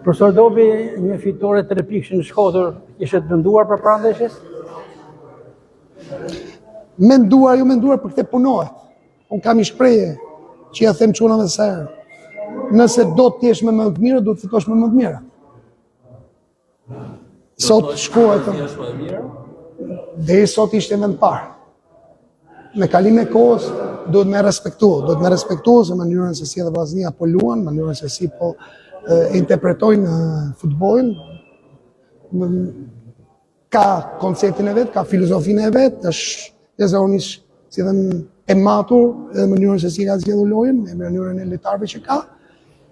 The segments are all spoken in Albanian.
Profesor Dobi, një fitore trepikëshe në Shkodër, ishte të menduar përpara ndeshjes? Menduar, jo menduar për këtë punohet. Unë kam një shprehje që ja them çunave sa herë. Nëse do të jesh me më të mirë, duhet të fitosh me më të mirë. Sot shkohet. Deri sot ishte në vend parë. Me kalimin e kohës duhet me respektu, duhet me respektu se mënyrën se si edhe Vllaznia po luan, mënyrën se si po e, interpretojnë futbollin. Ka konceptin e vet, ka filozofinë e vet, është jashtëzakonisht si them e matur edhe mënyrën se si ka zgjedhur lojën, me mënyrën e lojtarëve që ka,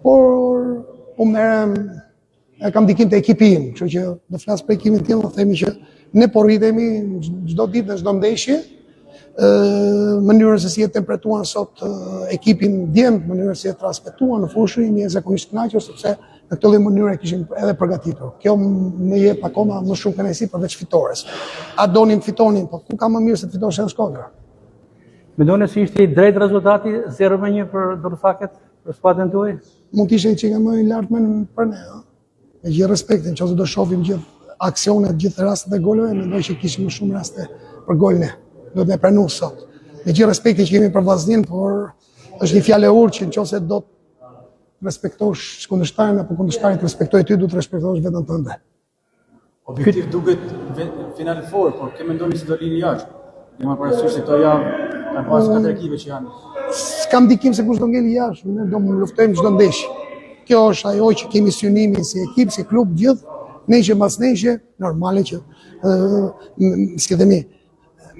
por po merrem e kam ndikim te ekipi im, kështu që do flas për ekipin tim, do themi që ne po rritemi çdo ditë në çdo ndeshje, ë mënyrën se si e interpretuan sot ekipin djemt, mënyrën se si e transmetuan në fushë, jemi jashtëzakonisht kënaqur sepse në këtë lloj mënyre kishim edhe përgatitur. Kjo më jep akoma më shumë kënaqësi përveç fitores. A donim të fitonim, po ku ka më mirë se të fitosh në Shkodër? Mendoni se ishte i drejtë rezultati 0-1 për Durrsakët, për skuadrën tuaj? Mund të ishte një çikë më i lartë më për ne, ëh. Me gjithë respektin, nëse do shohim gjithë aksionet, gjithë rastet e golave, mendoj që kishim më shumë raste për gol ne. Duhet me pranu sot. Me gjithë respektin që kemi për Vllazninë, por është një fjalë e urtë që nëse do të respektosh kundërshtarin apo kundërshtari të respektojë ty, duhet të respektosh veten tënde. Objektiv duket Final Four, por kë mendoni se do lini jashtë? Ne më parasysh se këto javë kanë pasur katër ekipe që janë. S'kam ndikim se kush do ngeli jashtë, ne do të luftojmë çdo ndeshje. Kjo është ajo që kemi synimin si ekip, si klub gjithë, ndeshje mbas ndeshje, normale që ë si themi,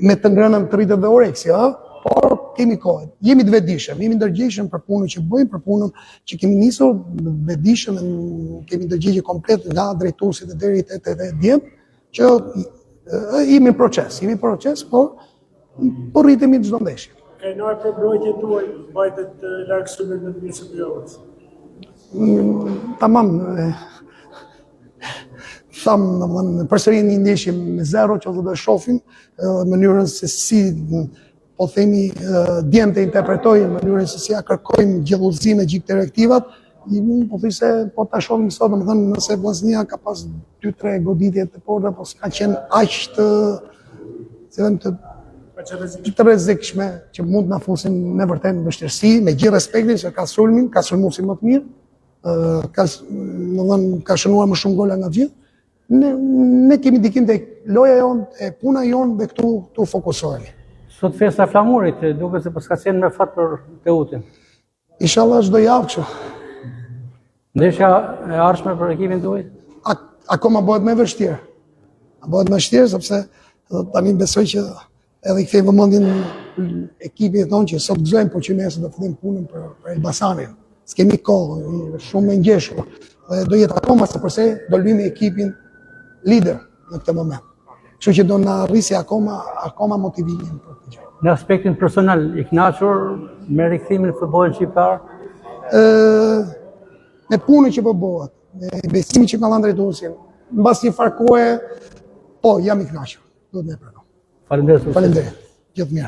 me të ngrënën të rritet dhe oreksi, ë? Por kemi kohë. Jemi të vetëdijshëm, jemi ndërgjegjshëm për punën që bëjmë, për punën që kemi nisur, vetëdijshëm, kemi ndërgjegje komplet nga drejtuesit e deri te te djemt, që jemi në proces, jemi në proces, por po rritemi çdo ndeshje. Krenar për mbrojtjen tuaj, mbajtët larg sulmit më të mirë së javës. Mm, tamam, Thamë, domethënë, përsëri një ndeshje me zero që do të shohim mënyrën se si po themi djemtë e interpretojnë mënyrën se si ja kërkojmë gjithë udhëzimet, gjithë direktivat, po thuj se po ta shohim sot, domethënë nëse Vllaznia ka pas 2-3 goditje te porta, po s'ka qenë aq të si them të të rrezikshme që mund të na fusin me vërtet në vështirësi, me gjithë respektin se ka sulmin, ka sulmuesin më të mirë, ka, domethënë, ka shënuar më shumë gola nga të gjithë, ne, ne kemi ndikim te loja jonë, e puna jonë dhe këtu, këtu fokusohemi. Sot festa e flamurit, duket se s'paska qenë me fat për Teutën. Inshallah çdo javë kështu. Ndeshja e ardhshme për ekipin tuaj? Akoma bëhet më vështirë. Bëhet më vështirë sepse tani besoj që Edhe i kthejmë vëmendjen ekipit tonë që sot gëzojmë, por që nesër do fillojmë punën për, për Elbasanin. S'kemi kohë, shumë e ngjeshur. Dhe do jetë akoma se përse do luajmë ekipin lider në këtë moment. Kështu që do na rrisi akoma akoma motivimin për këtë gjë. Në aspektin personal, i kënaqur me rikthimin në futbollin shqiptar? Ë me punën që po bëhet, me besimin që ka dhënë drejtuesi, mbas një farë kohe, po jam i kënaqur, duhet me pranu. Faleminderit. Faleminderit. Gjithë mirë.